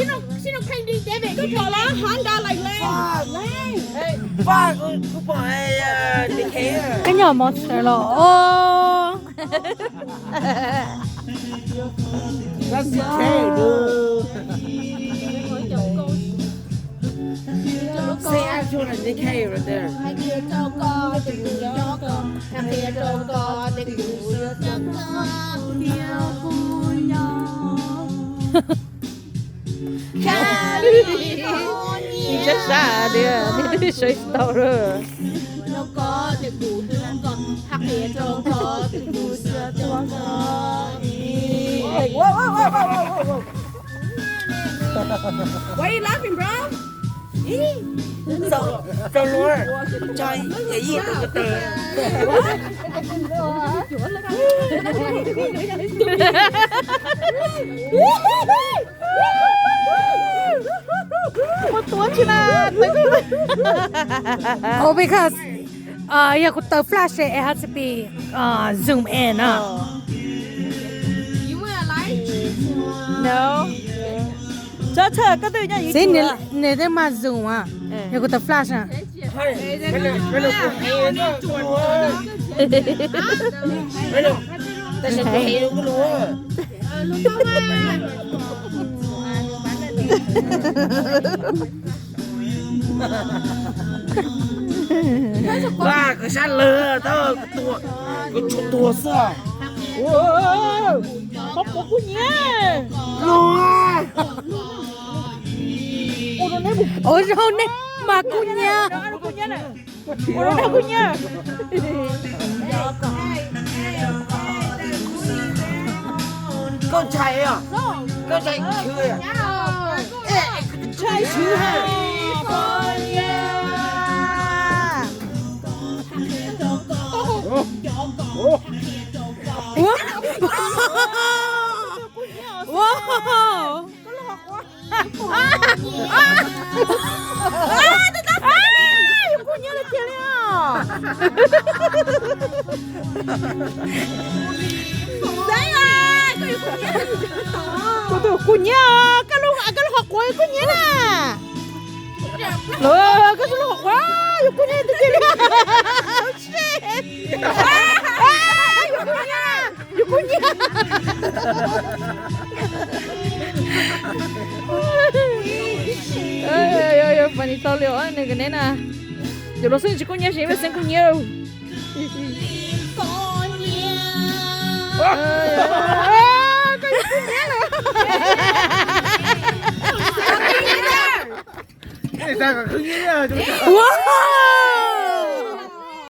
Xib no kheej li David, koj pom lawm, Honda laim leej. Fuck, kuv pom, eh, D K. Koj nyob Monster los os. That's D K, dude. Say actual D K right there. Sab sab tiag, nej twb sawv tsis tau lawm. Why you laughing, bro? Rau luag, tso ib yam yij rau ko taw. Muaj tuab tsis na. Oh, because, uh, yog kuv taw flash it has to be, uh, zoom in na. No. Xib, nws twb mas zoom a. Yog kuv taw flash na. Vaj, koj sab lawg, koj tshuav tuag xwb. Qhov kuv kuj nyiam. Ua rau nej mas kuj nyiam. Ua rau nej kuj nyiam. Koj ntshai os? Koj ntshai tshwv? Ntshai tshwv ha. Wow. Yus kuj nyiam los tiag li os. Kuv tus kuj nyiam, koj lub, koj lub qhov quav kuj nyiam na. Los koj lub qhov quav yus kuj nyiam tiag tiag li. Yus kuj nyiam, yus kuj nyiam. Funny tau li os nws ka neb na. Yus los xwb tsis kuj nyiam, sis yus xeeb kuj nyiam. Koj kuj nyiam lawm. Ua,